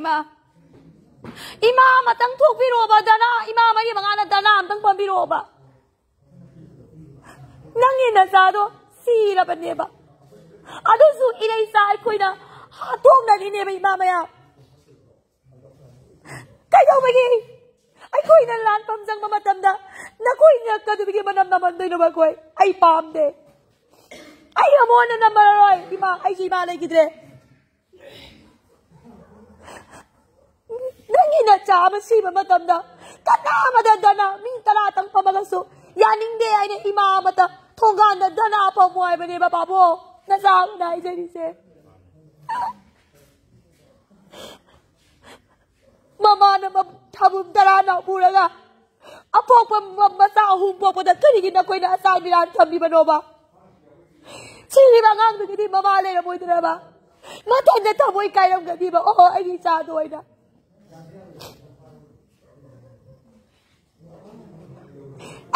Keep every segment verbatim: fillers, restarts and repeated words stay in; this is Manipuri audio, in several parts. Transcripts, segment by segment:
ꯏꯃꯥ, ꯏꯃꯥ ꯑꯃꯇꯪ ꯊꯣꯛꯄꯤꯔꯛꯑꯣꯕ, ꯙꯔꯅꯥ, ꯏꯃꯥ ꯃꯔꯤ ꯃꯉꯥꯅ ꯙꯔꯅꯥ ꯑꯃꯇꯪ ꯐꯝꯕꯤꯔꯛꯑꯣꯕ꯫ ꯅꯪꯒꯤ ꯅꯆꯥꯗꯣ ꯁꯤꯔꯕꯅꯦꯕ, ꯑꯗꯨꯁꯨ ꯏꯔꯩꯆꯥ ꯑꯩꯈꯣꯏꯅ ꯍꯥꯠꯇꯣꯛꯅꯔꯤꯅꯦꯕ, ꯏꯃꯥ ꯃꯌꯥꯝ꯫ ꯀꯩꯗꯧꯕꯒꯤ ꯑꯩꯈꯣꯏꯅ ꯂꯥꯟꯐꯝ ꯆꯪꯕ ꯃꯇꯝꯗ ꯅꯈꯣꯏꯅ ꯀꯗꯨꯕꯤꯒꯤ ꯃꯅꯝ ꯅꯝꯍꯟꯗꯣꯏꯅꯣꯕ? ꯑꯩꯈꯣꯏ, ꯑꯩ ꯄꯥꯝꯗꯦ, ꯑꯩ ꯑꯃꯨꯛ ꯍꯟꯅ ꯅꯝꯃꯔꯣꯏ꯫ ꯏꯃꯥ, ꯑꯩꯁꯦ ꯏꯃꯥ ꯂꯩꯈꯤꯗ꯭ꯔꯦ꯫ ꯅꯪꯒꯤ ꯅꯆꯥ ꯑꯃ ꯁꯤꯕ ꯃꯇꯝꯗ ꯀꯅꯥ ꯑꯃꯗ ꯙꯔꯅꯥ, ꯃꯤ ꯇꯔꯥꯇꯪ ꯐꯝꯃꯒꯁꯨ ꯌꯥꯅꯤꯡꯗꯦ ꯍꯥꯏꯅ ꯏꯃꯥ ꯑꯃꯇ ꯊꯣꯡꯒꯥꯟꯗ ꯙꯔꯅꯥ ꯐꯝꯃꯨ ꯍꯥꯏꯕꯅꯦꯕ ꯄꯥꯕꯨꯡ꯫ ꯅꯆꯥ ꯑꯃꯅ ꯍꯥꯏꯖꯔꯤꯁꯦ꯫ ꯃꯃꯥꯅ ꯃ-, ꯊꯥꯕꯨꯝ ꯇꯔꯥ ꯅꯥꯎ ꯄꯨꯔꯒ ꯑꯄꯣꯛꯄ ꯃ-, ꯃꯆꯥ ꯑꯍꯨꯝ ꯄꯣꯛꯄꯗ ꯀꯔꯤꯒꯤ ꯅꯈꯣꯏꯅ ꯑꯆꯥꯟ ꯃꯤꯔꯥꯟ ꯊꯝꯕꯤꯕꯅꯣꯕ? ꯁꯤꯔꯤꯕ ꯑꯉꯥꯡꯗꯨꯒꯤꯗꯤ ꯃꯃꯥ ꯂꯩꯔꯝꯃꯣꯏꯗ꯭ꯔꯕ? ꯃꯊꯟꯗ ꯊꯃꯣꯏ ꯀꯥꯏꯔꯝꯒꯅꯤꯕ꯫ "ꯑꯣꯍꯣ, ꯑꯩꯒꯤ ꯏꯆꯥꯗꯣ" ꯑꯣꯏꯅ꯫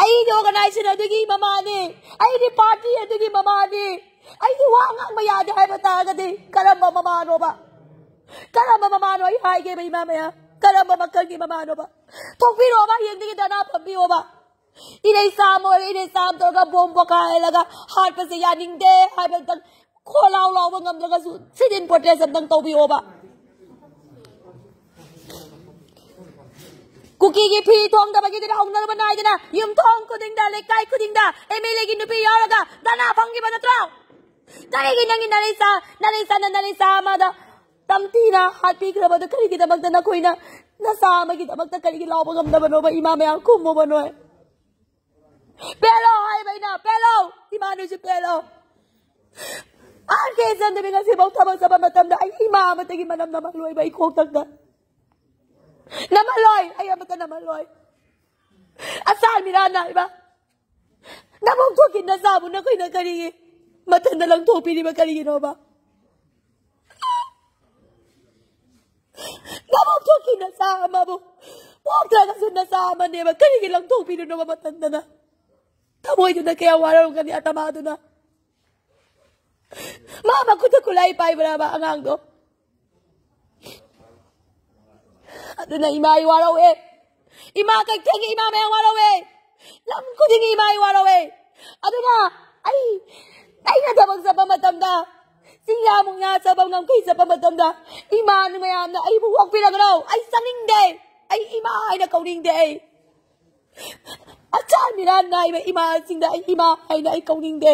ꯑꯩꯗꯤ organization ꯑꯗꯨꯒꯤ ꯃꯃꯥꯅꯤ, ꯑꯩꯗꯤ party ꯑꯗꯨꯒꯤ ꯃꯃꯥꯅꯤ, ꯑꯩꯗꯤ ꯋꯥ ꯉꯥꯡꯕ ꯌꯥꯗꯦ ꯍꯥꯏꯕ ꯇꯥꯔꯒꯗꯤ ꯀꯔꯝꯕ ꯃꯃꯥꯅꯣꯕ? ꯀꯔꯝꯕ ꯃꯃꯥꯅꯣ? ꯑꯩ ꯍꯥꯏꯒꯦꯕ, ꯏꯃꯥ ꯃꯌꯥꯝ, ꯀꯔꯝꯕ ꯃꯈꯜꯒꯤ ꯃꯃꯥꯅꯣꯕ? ꯊꯣꯛꯄꯤꯔꯛꯑꯣꯕ, ꯍꯌꯦꯡꯗꯒꯤ ꯙꯔꯅꯥ ꯐꯝꯕꯤꯌꯣꯕ꯫ ꯏꯔꯩꯆꯥ ꯑꯃ ꯑꯣꯏꯔꯦ, ꯏꯔꯩꯆꯥ ꯑꯃ ꯇꯧꯔꯒ ꯕꯣꯝ ꯄꯣꯈꯥꯏꯍꯜꯂꯒ ꯍꯥꯠꯄꯁꯦ ꯌꯥꯅꯤꯡꯗꯦ ꯍꯥꯏꯕ ꯑꯝꯇꯪ ꯈꯣꯜꯂꯥꯎ ꯂꯥꯎꯕ ꯉꯝꯗ꯭ꯔꯒꯁꯨ sit-in protest ꯑꯝꯇꯪ ꯇꯧꯕꯤꯌꯣꯕ꯫ ꯀꯨꯀꯤꯒꯤ ꯐꯤ ꯊꯣꯡꯗꯕꯒꯤꯗꯨꯅ ꯍꯧꯅꯔꯨꯕ ꯅꯥꯏꯗꯅ ꯌꯨꯝꯊꯣꯡ ꯈꯨꯗꯤꯡꯗ, ꯂꯩꯀꯥꯏ ꯈꯨꯗꯤꯡꯗ MLAꯒꯤ ꯅꯨꯄꯤ ꯌꯥꯎꯔꯒ ꯙꯔꯅꯥ ꯐꯝꯈꯤꯕ ꯅꯠꯇ꯭ꯔꯣ? ꯀꯔꯤꯒꯤ ꯅꯪꯒꯤ ꯅꯔꯩꯆꯥ, ꯅꯔꯩꯆꯥꯅ ꯅꯔꯩꯆꯥ ꯑꯃꯗ ꯇꯝꯊꯤꯅ ꯍꯥꯠꯄꯤꯈ꯭ꯔꯕꯗꯨ ꯀꯔꯤꯒꯤꯗꯃꯛꯇ ꯅꯈꯣꯏꯅ ꯅꯆꯥ ꯑꯃꯒꯤꯗꯃꯛꯇ ꯀꯔꯤꯒꯤ ꯂꯥꯎꯕ ꯉꯝꯗꯕꯅꯣꯕ? ꯏꯃꯥ ꯃꯌꯥꯝ, ꯈꯨꯝꯃꯨꯕ ꯅꯣꯏ꯫ ꯄꯦꯜꯂꯣ ꯍꯥꯏꯕ ꯑꯩꯅ, ꯄꯦꯜꯂꯣ! ꯏꯃꯥ ꯅꯣꯏꯁꯨ ꯄꯦꯜꯂꯣ! ꯑꯥꯔ ꯀꯦ ꯆꯟꯗꯕꯤ ꯉꯁꯤꯐꯥꯎ ꯊꯕꯛ ꯆꯠꯄ ꯃꯇꯝꯗ ꯑꯩ ꯏꯃꯥ ꯑꯃꯠꯇꯒꯤ ꯃꯅꯝ ꯅꯝꯍꯜꯂꯣꯏꯕ ꯑꯩ ꯈꯣꯡꯊꯛꯇ꯫ ꯅꯝꯍꯜꯂꯣꯏ! ꯑꯩ ꯑꯃꯠꯇ ꯅꯝꯍꯜꯂꯣꯏ! ꯑꯆꯥꯟ ꯃꯤꯔꯥꯟ ꯅꯥꯏꯕ! ꯅꯕꯨꯛ ꯊꯣꯛꯈꯤ ꯅꯆꯥꯕꯨ ꯅꯈꯣꯏꯅ ꯀꯔꯤꯒꯤ ꯃꯊꯟꯗ ꯂꯪꯊꯣꯛꯄꯤꯔꯤꯕ ꯀꯔꯤꯒꯤꯅꯣꯕ? ꯅꯕꯨꯛ ꯊꯣꯛꯈꯤ ꯅꯆꯥ ꯑꯃꯕꯨ, ꯄꯣꯛꯇ꯭ꯔꯒꯁꯨ ꯅꯆꯥ ꯑꯃꯅꯦꯕ, ꯀꯔꯤꯒꯤ ꯂꯪꯊꯣꯛꯄꯤꯔꯤꯅꯣꯕ ꯃꯊꯟꯗꯅ? ꯊꯃꯣꯏꯗꯨꯅ ꯀꯌꯥ ꯋꯥꯔꯝꯒꯅꯤ ꯑꯇꯃꯥꯗꯨꯅ꯫ ꯃꯥ ꯃꯈꯨꯠꯇ ꯈꯨꯠꯂꯥꯏ ꯄꯥꯏꯕ꯭ꯔꯕ ꯑꯉꯥꯡꯗꯣ? ꯑꯗꯨꯅ ꯏꯃꯥ ꯑꯩ ꯋꯥꯔꯧꯋꯦ꯫ ꯏꯃꯥ ꯀꯩꯊꯦꯜꯒꯤ ꯏꯃꯥ ꯃꯌꯥꯝ ꯋꯥꯔꯧꯋꯦ꯫ ꯂꯝ ꯈꯨꯗꯤꯡꯒꯤ ꯏꯃꯥ ꯑꯩ ꯋꯥꯔꯧꯋꯦ꯫ ꯑꯗꯨꯅ ꯑꯩ, ꯑꯩꯅ ꯊꯕꯛ ꯆꯠꯄ ꯃꯇꯝꯗ, ꯆꯤꯡꯌꯥ ꯃꯨꯛꯌꯥ ꯆꯠꯄ, ꯉꯝꯈꯩ ꯆꯠꯄ ꯃꯇꯝꯗ, ꯏꯃꯥ ꯃꯌꯥꯝꯅ ꯑꯩꯕꯨ ꯑꯣꯛꯄꯤꯔꯒꯅꯣ꯫ ꯑꯩ ꯆꯪꯅꯤꯡꯗꯦ꯫ ꯑꯩ ꯏꯃꯥ ꯍꯥꯏꯅ ꯀꯧꯅꯤꯡꯗꯦ꯫ ꯑꯩ ꯑꯆꯥ ꯃꯤꯔꯥꯟ ꯅꯥꯏꯕ ꯏꯃꯥꯁꯤꯡꯗ ꯑꯩ ꯏꯃꯥ ꯍꯥꯏꯅ ꯑꯩ ꯀꯧꯅꯤꯡꯗꯦ꯫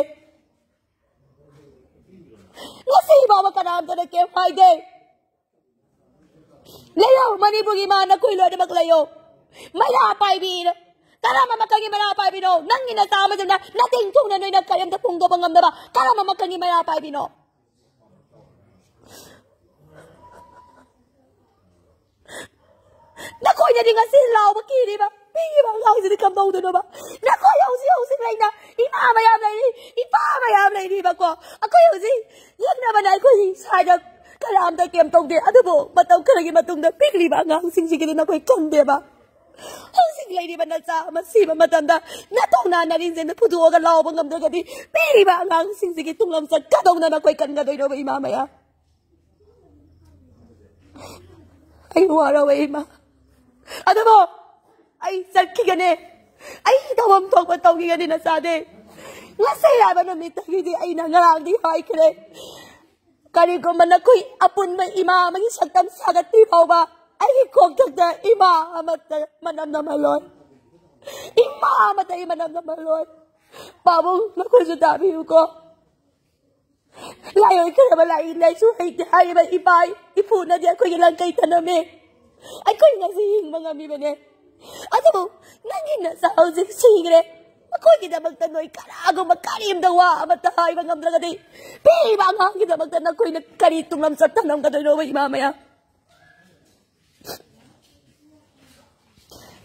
ꯉꯁꯤ ꯐꯥꯎꯕ ꯀꯅꯥꯝꯇꯅ ꯀꯩꯝ ꯍꯥꯏꯗꯦ꯫ ꯂꯩꯌꯣ, ꯃꯅꯤꯄꯨꯔꯒꯤ ꯏꯃꯥ ꯅꯈꯣꯏ ꯂꯣꯏꯅꯃꯛ ꯂꯩꯌꯣ꯫ ꯃꯩꯔꯥ ꯄꯥꯏꯕꯤ, ꯀꯔꯝꯕ ꯃꯈꯜꯒꯤ ꯃꯩꯔꯥ ꯄꯥꯏꯕꯤꯅꯣ? ꯅꯪꯒꯤ ꯅꯆꯥ ꯑꯃꯗꯨꯅ ꯅꯇꯤꯡ ꯊꯨꯡꯅ ꯅꯣꯏꯅ ꯀꯔꯤꯝꯇ ꯐꯣꯡꯗꯣꯛꯄ ꯉꯝꯗꯕ ꯀꯔꯝꯕ ꯃꯈꯜꯒꯤ ꯃꯩꯔꯥ ꯄꯥꯏꯕꯤꯅꯣ? ꯅꯈꯣꯏꯅꯗꯤ ꯉꯁꯤ ꯂꯥꯎꯕ ꯀꯤꯔꯤꯕ, ꯄꯤꯔꯤꯕ ꯑꯉꯥꯡꯁꯤꯗꯤ ꯀꯝꯗꯧꯗꯣꯏꯅꯣꯕ? ꯅꯈꯣꯏ ꯍꯧꯖꯤꯛ ꯍꯧꯖꯤꯛ ꯂꯩꯅ ꯏꯃꯥ ꯃꯌꯥꯝ ꯂꯩꯔꯤ, ꯏꯄꯥ ꯃꯌꯥꯝ ꯂꯩꯔꯤꯕꯀꯣ꯫ ꯑꯩꯈꯣꯏ ꯍꯧꯖꯤꯛ ꯌꯦꯛꯅꯕꯅ ꯑꯩꯈꯣꯏ ꯁ꯭ꯋꯥꯏꯗ ꯀꯅꯥꯝꯇ ꯀꯩꯝ ꯇꯧꯗꯦ꯫ ꯑꯗꯨꯕꯨ ꯃꯇꯝ ꯈꯔꯒꯤ ꯃꯇꯨꯡꯗ ꯄꯤꯛꯂꯤꯕ ꯑꯉꯥꯡꯁꯤꯡꯁꯤꯒꯤꯗꯤ ꯅꯈꯣꯏ ꯈꯟꯗꯦꯕ꯫ ꯍꯧꯖꯤꯛ ꯂꯩꯔꯤꯕ ꯅꯆꯥ ꯑꯃ ꯁꯤꯕ ꯃꯇꯝꯗ ꯅꯇꯧꯅꯥ ꯅꯔꯤꯟꯁꯦ ꯐꯨꯗꯣꯛꯑꯒ ꯂꯥꯎꯕ ꯉꯝꯗ꯭ꯔꯒꯗꯤ ꯄꯤꯛꯂꯤꯕ ꯑꯉꯥꯡꯁꯤꯡꯁꯤꯒꯤ ꯇꯨꯡꯂꯝꯆꯠ ꯀꯗꯧꯅ ꯅꯈꯣꯏ ꯀꯟꯒꯗꯣꯏꯅꯣꯕ ꯏꯃꯥ ꯃꯌꯥꯝ? ꯑꯩ ꯋꯥꯔꯕ ꯏꯃꯥ꯫ ꯑꯗꯨꯕꯨ ꯑꯩ ꯆꯠꯈꯤꯒꯅꯤ꯫ ꯑꯩ ꯇꯧꯐꯝ ꯊꯣꯛꯄ ꯇꯧꯈꯤꯒꯅꯤ ꯅꯆꯥꯗꯤ꯫ ꯉꯁꯤ ꯍꯥꯏꯕ ꯅꯨꯃꯤꯠꯇꯒꯤꯗꯤ ꯑꯩꯅ ꯉꯔꯥꯡꯗꯤ ꯍꯥꯏꯈ꯭ꯔꯦ꯫ ꯀꯔꯤꯒꯨꯝꯕ ꯅꯈꯣꯏ ꯑꯄꯨꯟꯕ ꯏꯃꯥ ꯑꯃꯒꯤ ꯁꯛꯇꯝ ꯁꯥꯒꯠꯇ꯭ꯔꯤ ꯐꯥꯎꯕ ꯑꯩꯒꯤ ꯀꯣꯛꯊꯛꯇ ꯏꯃꯥ ꯑꯃꯠꯇ ꯃꯅꯝ ꯅꯝꯍꯜꯂꯣꯏ꯫ ꯏꯃꯥ ꯑꯃꯠꯇ ꯑꯩ ꯃꯅꯝ ꯅꯝꯍꯜꯂꯣꯏ꯫ ꯄꯥꯕꯨꯡ, ꯅꯈꯣꯏꯁꯨ ꯇꯥꯕꯤꯌꯨꯀꯣ꯫ ꯂꯥꯏ ꯑꯣꯏꯈ꯭ꯔꯕ ꯂꯥꯏ ꯂꯥꯏꯁꯨ ꯍꯩꯇꯦ ꯍꯥꯏꯔꯤꯕ ꯏꯄꯥ ꯏꯄꯨꯅꯗꯤ ꯑꯩꯈꯣꯏꯒꯤ ꯂꯪꯀꯩ ꯊꯅꯝꯃꯦ꯫ ꯑꯩꯈꯣꯏ ꯉꯁꯤ ꯍꯤꯡꯕ ꯉꯝꯃꯤꯕꯅꯦ꯫ ꯑꯗꯨꯕꯨ ꯅꯪꯒꯤ ꯅꯆꯥ ꯍꯧꯖꯤꯛ ꯁꯤꯈ꯭ꯔꯦ꯫ ꯃꯈꯣꯏꯒꯤꯗꯃꯛꯇ ꯅꯣꯏ ꯀꯅꯥꯒꯨꯝꯕ ꯀꯔꯤꯝꯇ ꯋꯥ ꯑꯃꯠꯇ ꯍꯥꯏꯕ ꯉꯝꯗ꯭ꯔꯒꯗꯤ ꯄꯤꯛꯏꯕ ꯑꯉꯥꯡꯒꯤꯗꯃꯛꯇ ꯅꯈꯣꯏꯅ ꯀꯔꯤ ꯇꯨꯡꯂꯝꯆꯠ ꯊꯅꯝꯒꯗꯣꯏꯅꯣꯕ ꯏꯃꯥ ꯃꯌꯥꯝ?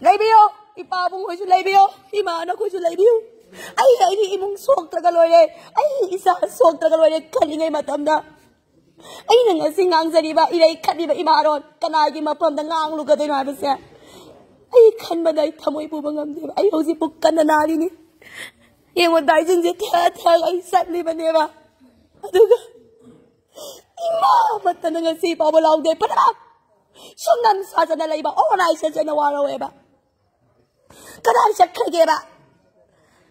ꯂꯩꯕꯤꯌꯣ, ꯏꯄꯥꯕꯨꯡ ꯍꯣꯏꯁꯨ ꯂꯩꯕꯤꯌꯣ, ꯏꯃꯥ ꯅꯈꯣꯏꯁꯨ ꯂꯩꯕꯤꯌꯨ꯫ ꯑꯩ ꯑꯩꯒꯤ ꯏꯃꯨꯡ ꯁꯣꯛꯇ꯭ꯔꯒ ꯂꯣꯏꯔꯦ, ꯑꯩ ꯏꯆꯥ ꯁꯣꯛꯇ꯭ꯔꯒ ꯂꯣꯏꯔꯦ ꯈꯜꯂꯤꯉꯩ ꯃꯇꯝꯗ ꯑꯩꯅ ꯉꯁꯤ ꯉꯥꯡꯖꯔꯤꯕ ꯏꯔꯩ ꯈꯠꯂꯤꯕ ꯏꯃꯥꯔꯣꯟ ꯀꯅꯥꯒꯤ ꯃꯐꯝꯗ ꯉꯥꯡꯂꯨꯒꯗꯣꯏꯅꯣ ꯍꯥꯏꯕꯁꯦ ꯑꯩ ꯈꯟꯕꯗ ꯑꯩ ꯊꯃꯣꯏ ꯄꯨꯕ ꯉꯝꯗꯦꯕ꯫ ꯑꯩ ꯍꯧꯖꯤꯛ ꯄꯨꯛ ꯀꯟꯅ ꯅꯥꯔꯤꯅꯤ꯫ ꯌꯦꯡꯉꯣ, ꯗꯥꯏꯖꯤꯟꯁꯦ ꯊꯦꯛꯑ ꯊꯦꯛꯑꯒ ꯑꯩ ꯆꯠꯂꯤꯕꯅꯦꯕ꯫ ꯑꯗꯨꯒ ꯏꯃꯥ ꯑꯃꯠꯇꯅ ꯉꯁꯤ ꯐꯥꯎꯕ ꯂꯥꯎꯗꯦ꯫ ꯄꯨꯝꯅꯃꯛ ꯁꯨꯝ ꯅꯝ ꯁꯥꯖꯅ ꯂꯩꯕ ꯑꯣꯔꯒꯅꯥꯏꯖꯦꯁꯟꯅ ꯋꯥꯔꯧꯋꯦꯕ꯫ ꯀꯗꯥꯏ ꯆꯠꯈ꯭ꯔꯒꯦꯕ?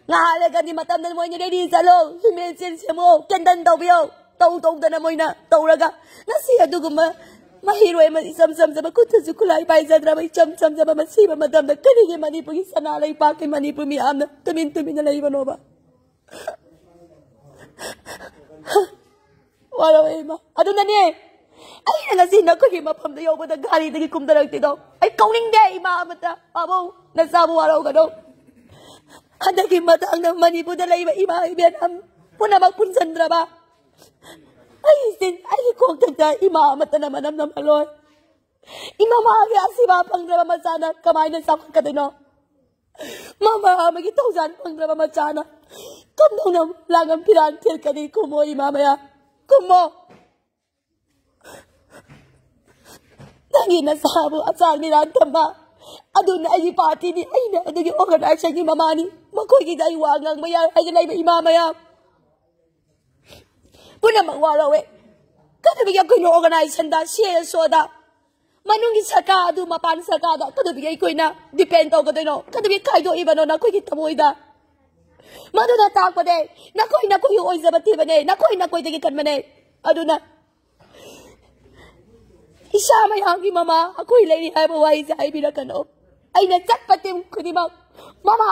ꯉꯥꯏꯍꯥꯛ ꯂꯩꯔꯒꯗꯤ ꯃꯇꯝꯗ ꯃꯣꯏꯅ ꯔꯦꯂꯤ ꯆꯠꯂꯣ, ꯍ꯭ꯌꯨꯃꯦꯟ ꯆꯦꯟ ꯁꯦꯝꯃꯣ, ꯀꯦꯟꯗꯜ ꯇꯧꯕꯤꯌꯣ, ꯇꯧ ꯇꯧꯗꯅ ꯃꯣꯏꯅ ꯇꯧꯔꯒ ꯉꯁꯤ ꯑꯗꯨꯒꯨꯝꯕ ꯃꯍꯩꯔꯣꯏ ꯑꯃ ꯏꯆꯝ ꯆꯝꯖꯕ, ꯈꯨꯠꯇꯁꯨ ꯈꯨꯠꯂꯥꯏ ꯄꯥꯏꯖꯗ꯭ꯔꯕ ꯏꯆꯝ ꯆꯝꯖꯕ ꯃꯁꯤꯕ ꯃꯇꯝꯗ ꯀꯔꯤꯒꯤ ꯃꯅꯤꯄꯨꯔꯒꯤ ꯁꯅꯥ ꯂꯩꯄꯥꯛꯀꯤ ꯃꯅꯤꯄꯨꯔ ꯃꯤꯌꯥꯝꯅ ꯇꯨꯃꯤꯟ ꯇꯨꯃꯤꯟꯅ ꯂꯩꯕꯅꯣꯕ? ꯋꯥꯔꯧꯋꯦ ꯏꯃꯥ꯫ ꯑꯗꯨꯅꯅꯦ ꯑꯩꯅ ꯉꯁꯤ ꯅꯈꯣꯏꯒꯤ ꯃꯐꯝꯗ ꯌꯧꯕꯗ ꯒꯥꯔꯤꯗꯒꯤ ꯀꯨꯝꯊꯔꯛꯇꯦꯗꯣ꯫ ꯑꯩ ꯀꯧꯅꯤꯡꯗꯦ ꯏꯃꯥ ꯑꯃꯇ꯫ ꯄꯥꯕꯨꯡ, ꯅꯆꯥꯕꯨ ꯋꯥꯔꯧꯒꯅꯨ꯫ ꯍꯟꯗꯛꯀꯤ ꯃꯇꯥꯡꯗ ꯃꯅꯤꯄꯨꯔꯗ ꯂꯩꯕ ꯏꯃꯥ ꯏꯕꯦꯟ ꯑꯝ-, ꯄꯨꯝꯅꯃꯛ ꯄꯨꯟꯁꯤꯟꯗ꯭ꯔꯕ ꯑꯩꯁꯦ, ꯑꯩꯒꯤ ꯀꯣꯛꯊꯛꯇ ꯏꯃꯥ ꯑꯃꯠꯇꯅ ꯃꯅꯝ ꯅꯝꯍꯜꯂꯣꯏ꯫ ꯏꯃꯥꯒꯤ ꯑꯁꯤꯕ ꯐꯪꯗ꯭ꯔꯕ ꯃꯆꯥꯅ ꯀꯃꯥꯏꯅ ꯆꯥꯎꯈꯠꯀꯗꯣꯏꯅꯣ? ꯃꯃꯥ ꯑꯃꯒꯤ ꯊꯧꯖꯥꯜ ꯐꯪꯗ꯭ꯔꯕ ꯃꯆꯥꯅ ꯀꯝꯗꯧꯅ ꯂꯥꯡꯉꯝ ꯐꯤꯔꯥꯟ ꯊꯦꯠꯀꯅꯤ? ꯀꯨꯝꯃꯣ ꯏꯃꯥ ꯃꯌꯥꯝ, ꯀꯨꯝꯃꯣ꯫ ꯅꯪꯒꯤ ꯅꯆꯥꯕꯨ ꯑꯆꯥꯟ ꯃꯤꯔꯥꯟ ꯊꯝꯕ ꯑꯗꯨꯅ ꯑꯩꯒꯤ ꯄꯥꯔꯇꯤꯅꯤ, ꯑꯩꯅ ꯑꯗꯨꯒꯤ ꯑꯣꯔꯒꯅꯥꯏꯖꯦꯁꯟꯒꯤ ꯃꯃꯥꯅꯤ꯫ ꯃꯈꯣꯏꯒꯤꯗ ꯑꯩ ꯋꯥ ꯉꯥꯡꯕ ꯌꯥꯏ ꯍꯥꯏꯅ ꯂꯩꯕ ꯏꯃꯥ ꯃꯌꯥꯝ ꯄꯨꯝꯅꯃꯛ ꯋꯥꯔꯧꯋꯦ꯫ ꯀꯩꯗꯧꯕꯒꯤ ꯑꯩꯈꯣꯏꯅ ꯑꯣꯔꯒꯅꯥꯏꯖꯦꯁꯟꯗ, ꯁꯤ ꯑꯦꯁ ꯑꯣꯗ, ꯃꯅꯨꯡꯒꯤ ꯁꯔꯀꯥꯔ ꯑꯗꯨ ꯃꯄꯥꯟ ꯁꯔꯀꯥꯔꯗ ꯀꯩꯗꯧꯕꯒꯤ ꯑꯩꯈꯣꯏꯅ ꯗꯤꯄꯦꯟ ꯇꯧꯒꯗꯣꯏꯅꯣ? ꯀꯩꯗꯧꯕꯒꯤ ꯈꯥꯏꯗꯣꯛꯏꯕꯅꯣ ꯅꯈꯣꯏꯒꯤ ꯊꯃꯣꯏꯗ? ꯃꯗꯨꯅ ꯇꯥꯛꯄꯗꯤ ꯅꯈꯣꯏ ꯅꯈꯣꯏꯒꯤ ꯑꯣꯏꯖꯕ ꯊꯤꯕꯅꯦ, ꯅꯈꯣꯏ ꯅꯈꯣꯏꯗꯒꯤ ꯈꯟꯕꯅꯦ꯫ ꯑꯗꯨꯅ ꯏꯁꯥ ꯃꯌꯥꯝꯒꯤ ꯃꯃꯥ ꯑꯩꯈꯣꯏ ꯂꯩꯔꯤ ꯍꯥꯏꯕ ꯋꯥꯍꯩꯁꯦ ꯍꯥꯏꯕꯤꯔꯛꯀꯅꯨ꯫ ꯑꯩꯅ ꯆꯠꯄ ꯇꯤꯝ ꯈꯨꯗꯤꯡꯃꯛ ꯃꯃꯥ,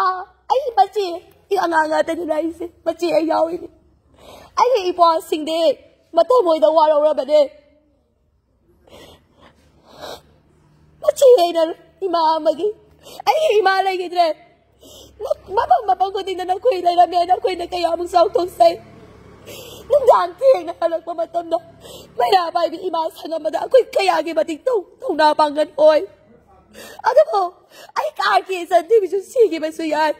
ꯑꯩ ꯃꯆꯦ, ꯑꯩ ꯑꯉꯥꯡ ꯉꯥꯛꯇꯅꯤ ꯂꯥꯛꯏꯁꯦ꯫ ꯃꯆꯦ ꯑꯩ ꯌꯥꯎꯔꯤꯅꯤ꯫ ꯑꯩꯒꯤ ꯏꯄ꯭ꯋꯥꯁꯤꯡꯗꯤ ꯃꯇꯝ ꯃꯣꯏꯗ ꯋꯥꯔꯧꯔꯕꯅꯦ꯫ ꯃꯆꯦ ꯑꯩꯅ ꯏꯃꯥ ꯑꯃꯒꯤ, ꯑꯩꯒꯤ ꯏꯃꯥ ꯂꯩꯈꯤꯗ꯭ꯔꯦ꯫ ꯃꯐꯝ ꯃꯐꯝ ꯈꯨꯗꯤꯡꯗ ꯅꯈꯣꯏ ꯂꯩꯔꯝꯃꯦ, ꯅꯈꯣꯏꯅ ꯀꯌꯥꯃꯨꯛ ꯆꯥꯎꯊꯣꯛꯆꯩ꯫ ꯅꯨꯡꯗꯥꯡ ꯊꯦꯡꯅ ꯍꯜꯂꯛꯄ ꯃꯇꯝꯗ ꯃꯩꯔꯥ ꯄꯥꯏꯕꯤ ꯏꯃꯥ ꯁꯪ ꯑꯃꯗ ꯑꯩꯈꯣꯏ ꯀꯌꯥꯒꯤ ꯃꯇꯤꯛ ꯇꯧ-, ꯊꯧꯅꯥ ꯄꯥꯡꯒꯜ ꯑꯣꯏ꯫ ꯑꯗꯨꯕꯨ ꯑꯩ ꯀꯥꯔꯒꯤ ꯏꯆꯟ ꯊꯤꯕꯤꯁꯨ ꯁꯤꯈꯤꯕꯁꯨ ꯌꯥꯏ꯫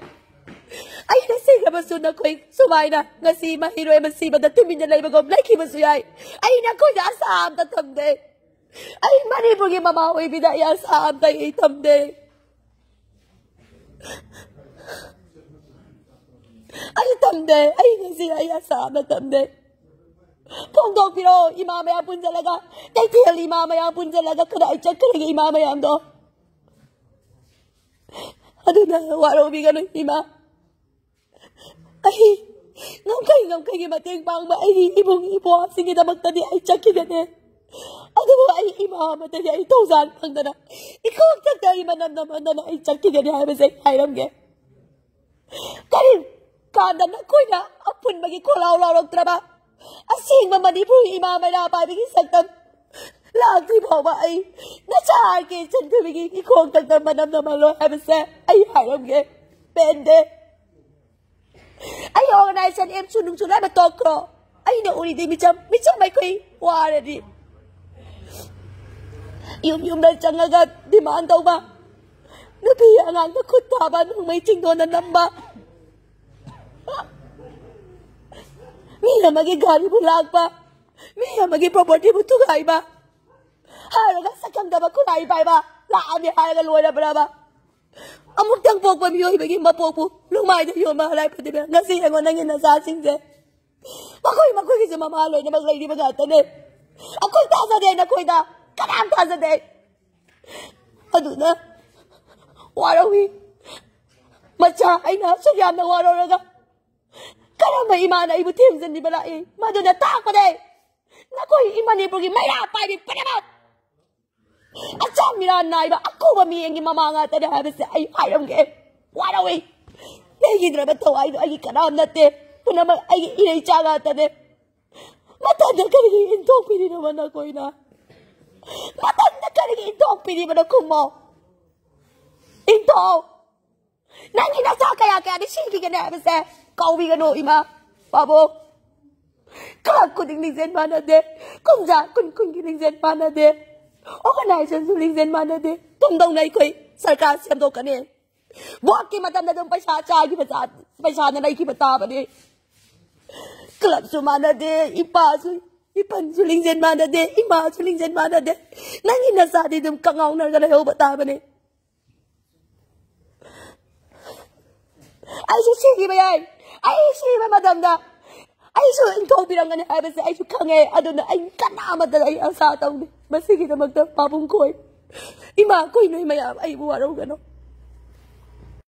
ꯑꯩꯅ ꯁꯤꯈ꯭ꯔꯕꯁꯨ ꯅꯈꯣꯏ ꯁꯨꯃꯥꯏꯅ ꯉꯁꯤ ꯃꯍꯩꯔꯣꯏ ꯑꯃ ꯁꯤꯕꯗ ꯇꯨꯃꯤꯟꯅ ꯂꯩꯕꯒꯨꯝ ꯂꯩꯈꯤꯕꯁꯨ ꯌꯥꯏ꯫ ꯑꯩ ꯅꯈꯣꯏꯗ ꯑꯁꯥ ꯑꯝꯇ ꯊꯝꯗꯦ꯫ ꯑꯩ ꯃꯅꯤꯄꯨꯔꯒꯤ ꯃꯃꯥ ꯑꯣꯏꯕꯤꯗ ꯑꯩ ꯑꯁꯥ ꯑꯝꯇ ꯑꯩ ꯊꯝꯗꯦ꯫ ꯑꯩ ꯊꯝꯗꯦ꯫ ꯑꯩ ꯉꯁꯤ ꯑꯩ ꯑꯁꯥ ꯑꯃ ꯊꯝꯗꯦ꯫ ꯐꯣꯡꯗꯣꯛꯄꯤꯔꯣ, ꯏꯃꯥ ꯃꯌꯥꯝ ꯄꯨꯟꯁꯤꯜꯂꯒ, ꯀꯩꯊꯦꯜ ꯏꯃꯥ ꯃꯌꯥꯝ ꯄꯨꯟꯁꯤꯜꯂꯒ ꯀꯗꯥꯏ ꯆꯠꯈ꯭ꯔꯒꯦ ꯏꯃꯥ ꯃꯌꯥꯝꯗꯣ? ꯑꯗꯨꯅ ꯋꯥꯔꯧꯕꯤꯒꯅꯨ ꯏꯃꯥ꯫ ꯑꯩ ꯉꯝꯈꯩ ꯉꯝꯈꯩꯒꯤ ꯃꯇꯦꯡ ꯄꯥꯡꯕ ꯑꯩꯒꯤ ꯏꯕꯨꯡ ꯏꯄ꯭ꯋꯥꯁꯤꯡꯒꯤꯗꯃꯛꯇꯗꯤ ꯑꯩ ꯆꯠꯈꯤꯒꯅꯤ꯫ ꯑꯗꯨꯕꯨ ꯑꯩ ꯏꯃꯥ ꯑꯃꯗꯒꯤ ꯑꯩ ꯊꯧꯖꯥꯜ ꯐꯪꯗꯅ, ꯏꯈꯣꯡ ꯊꯛꯇ ꯑꯩ ꯃꯅꯝ ꯅꯝꯍꯟꯗꯅ ꯑꯩ ꯆꯠꯈꯤꯒꯅꯤ ꯍꯥꯏꯕꯁꯦ ꯑꯩ ꯍꯥꯏꯔꯝꯒꯦ꯫ ꯀꯔꯤ ꯀꯥꯟꯗ ꯅꯈꯣꯏꯅ ꯑꯄꯨꯟꯕꯒꯤ ꯈꯣꯜꯂꯥꯎ ꯂꯥꯎꯔꯛꯇ꯭ꯔꯕ? ꯑꯁꯦꯡꯕ ꯃꯅꯤꯄꯨꯔ ꯏꯃꯥ ꯃꯩꯔꯥ ꯄꯥꯏꯕꯤꯒꯤ ꯁꯛꯇꯝ ꯂꯥꯛꯇ꯭ꯔꯤ ꯐꯥꯎꯕ ꯑꯩ ꯅꯆꯥ ꯑꯥꯔ ꯀꯦ ꯆꯟꯊꯣꯏꯕꯤꯒꯤ ꯏꯈꯣꯡ ꯊꯛꯇ ꯃꯅꯝ ꯅꯝꯍꯜꯂꯣꯏ ꯍꯥꯏꯕꯁꯦ ꯑꯩ ꯍꯥꯏꯔꯝꯒꯦ꯫ ꯄꯦꯟꯗꯦ꯫ ꯑꯩ ꯑꯣꯔꯒꯅꯥꯏꯖꯦꯁꯟ ꯑꯦꯝꯁꯨ ꯅꯨꯡꯁꯨ ꯂꯣꯏꯅ ꯇꯣꯛꯈ꯭ꯔꯣ꯫ ꯑꯩꯅ ꯎꯔꯤꯗꯤ ꯃꯤꯆꯝ, ꯃꯤꯆꯝ ꯑꯩꯈꯣꯏ ꯋꯥꯔꯗꯤ ꯌꯨꯝ ꯌꯨꯝꯗ ꯆꯪꯉꯒ ꯗꯤꯃꯥꯟ ꯇꯧꯕ, ꯅꯨꯄꯤ ꯑꯉꯥꯡꯗ ꯈꯨꯠ ꯊꯥꯕ, ꯅꯣꯡꯃꯩ ꯆꯤꯡꯗꯣꯟꯗ ꯅꯝꯕ, ꯃꯤ ꯑꯃꯒꯤ ꯒꯥꯔꯤꯕꯨ ꯂꯥꯛꯄ, ꯃꯤ ꯑꯃꯒꯤ ꯄ꯭ꯔꯣꯄꯔꯇꯤꯕꯨ ꯊꯨꯒꯥꯏꯕ, ꯍꯥꯏꯔꯒ ꯁꯛꯈꯪꯗꯕ ꯈꯨꯠꯂꯥꯏ ꯄꯥꯏꯕ ꯂꯥꯛꯑꯅꯤ ꯍꯥꯏꯔꯒ ꯂꯣꯏꯔꯕ꯭ꯔꯕ? ꯑꯃꯨꯛꯇꯪ ꯄꯣꯛꯄ ꯃꯤꯑꯣꯏꯕꯒꯤ ꯃꯄꯣꯛꯄꯨ ꯂꯨꯃꯥꯏꯗ ꯌꯣꯟꯕ ꯍꯔꯥꯏ ꯐꯠꯇꯕ꯫ ꯉꯁꯤ ꯌꯦꯡꯉꯣ ꯅꯪꯒꯤ ꯅꯆꯥꯁꯤꯡꯁꯦ, ꯃꯈꯣꯏ ꯃꯈꯣꯏꯒꯤꯁꯨ ꯃꯃꯥ ꯂꯣꯏꯅꯃꯛ ꯂꯩꯔꯤꯕ ꯉꯥꯛꯇꯅꯦ꯫ ꯑꯩꯈꯣꯏ ꯊꯥꯖꯗꯦ ꯅꯈꯣꯏꯗ, ꯀꯅꯥꯝ ꯊꯥꯖꯗꯦ꯫ ꯑꯗꯨꯅ ꯋꯥꯔꯧꯏ꯫ ꯃꯆꯥ ꯑꯩꯅ ꯑꯁꯨꯛ ꯌꯥꯝꯅ ꯋꯥꯔꯧꯔꯒ ꯀꯔꯝꯕ ꯏꯃꯥꯅ ꯑꯩꯕꯨ ꯊꯦꯝꯖꯤꯟꯕꯤꯕ ꯂꯥꯛꯏ? ꯃꯗꯨꯅ ꯇꯥꯛꯄꯗꯤ ꯅꯈꯣꯏ ꯃꯅꯤꯄꯨꯔꯒꯤ ꯃꯩꯔꯥ ꯄꯥꯏꯕꯤ ꯄꯨꯝꯅꯃꯛ ꯑꯆꯥ ꯃꯤꯔꯥ ꯅꯥꯏꯕ ꯑꯀꯨꯕ ꯃꯤꯠꯌꯦꯡꯒꯤ ꯃꯃꯥ ꯉꯥꯛꯇꯅꯤ ꯍꯥꯏꯕꯁꯦ ꯑꯩ ꯍꯥꯏꯔꯝꯒꯦ꯫ ꯋꯥꯔꯧꯏ꯫ ꯂꯩꯈꯤꯗ꯭ꯔꯕ ꯊꯋꯥꯏꯗꯣ ꯑꯩꯒꯤ ꯀꯅꯥꯝ ꯅꯠꯇꯦ꯫ ꯄꯨꯝꯅꯃꯛ ꯑꯩꯒꯤ ꯏꯔꯩꯆꯥ ꯉꯥꯛꯇꯅꯦ꯫ ꯃꯇꯝꯗ ꯀꯔꯤꯒꯤ ꯏꯟꯊꯣꯛꯄꯤꯔꯤꯅꯣꯕ ꯅꯈꯣꯏꯅ? ꯃꯇꯝꯗ ꯀꯔꯤꯒꯤ ꯏꯟꯊꯣꯛꯄꯤꯔꯤꯕꯅꯣ? ꯈꯨꯝꯃꯣ꯫ ꯏꯟꯊꯣꯛꯑꯣ꯫ ꯅꯪꯒꯤ ꯅꯆꯥ ꯀꯌꯥ ꯀꯌꯥꯗꯤ ꯁꯤꯈꯤꯒꯅꯤ ꯍꯥꯏꯕꯁꯦ ꯀꯥꯎꯕꯤꯒꯅꯨ ꯏꯃꯥ, ꯄꯥꯕꯨꯡ꯫ ꯀ꯭ꯂꯕ ꯈꯨꯗꯤꯡ ꯂꯤꯡꯖꯦꯜ ꯃꯥꯟꯅꯗꯦ, ꯀꯨꯝꯖꯥ ꯀꯨꯟ ꯀꯨꯟꯒꯤ ꯂꯤꯡꯖꯦꯜ ꯃꯥꯟꯅꯗꯦ, ꯑꯣꯔꯒꯅꯥꯏꯖꯦꯁꯟꯁꯨ ꯂꯤꯡꯖꯦꯜ ꯃꯥꯟꯅꯗꯦ꯫ ꯀꯝꯗꯧꯅ ꯑꯩꯈꯣꯏ ꯁꯔꯀꯥꯔ ꯁꯦꯝꯗꯣꯛꯀꯅꯤ? ꯚꯣꯠꯀꯤ ꯃꯇꯝꯗ ꯑꯗꯨꯝ ꯄꯩꯁꯥ ꯆꯥꯈꯤꯕ ꯆꯥ-, ꯄꯩꯁꯥꯅ ꯂꯩꯈꯤꯕ ꯇꯥꯕꯅꯤ꯫ ꯀ꯭ꯂꯕꯁꯨ ꯃꯥꯟꯅꯗꯦ, ꯏꯄꯥꯁꯨ, ꯏꯄꯟꯁꯨ ꯂꯤꯡꯖꯦꯜ ꯃꯥꯟꯅꯗꯦ, ꯏꯃꯥꯁꯨ ꯂꯤꯡꯖꯦꯜ ꯃꯥꯟꯅꯗꯦ꯫ ꯅꯪꯒꯤ ꯅꯆꯥꯗꯤ ꯑꯗꯨꯝ ꯀꯉꯥꯎꯅꯔꯒ ꯂꯩꯍꯧꯕ ꯇꯥꯕꯅꯤ꯫ ꯑꯩꯁꯨ ꯁꯤꯈꯤꯕ ꯌꯥꯏ꯫ ꯑꯩ ꯁꯤꯕ ꯃꯇꯝꯗ ꯑꯩꯁꯨ ꯏꯟꯊꯣꯛꯄꯤꯔꯝꯒꯅꯤ ꯍꯥꯏꯕꯁꯦ ꯑꯩꯁꯨ ꯈꯪꯉꯦ꯫ ꯑꯗꯨꯅ ꯑꯩ ꯀꯅꯥ ꯑꯃꯠꯇꯗ ꯑꯩ ꯑꯁꯥ ꯇꯧꯗꯦ꯫ ꯃꯁꯤꯒꯤꯗꯃꯛꯇ ꯄꯥꯕꯨꯡ ꯈꯣꯏ, ꯏꯃꯥ ꯈꯣꯏ, ꯅꯣꯏ ꯃꯌꯥꯝ ꯑꯩꯕꯨ ꯋꯥꯔꯧꯒꯅꯨ꯫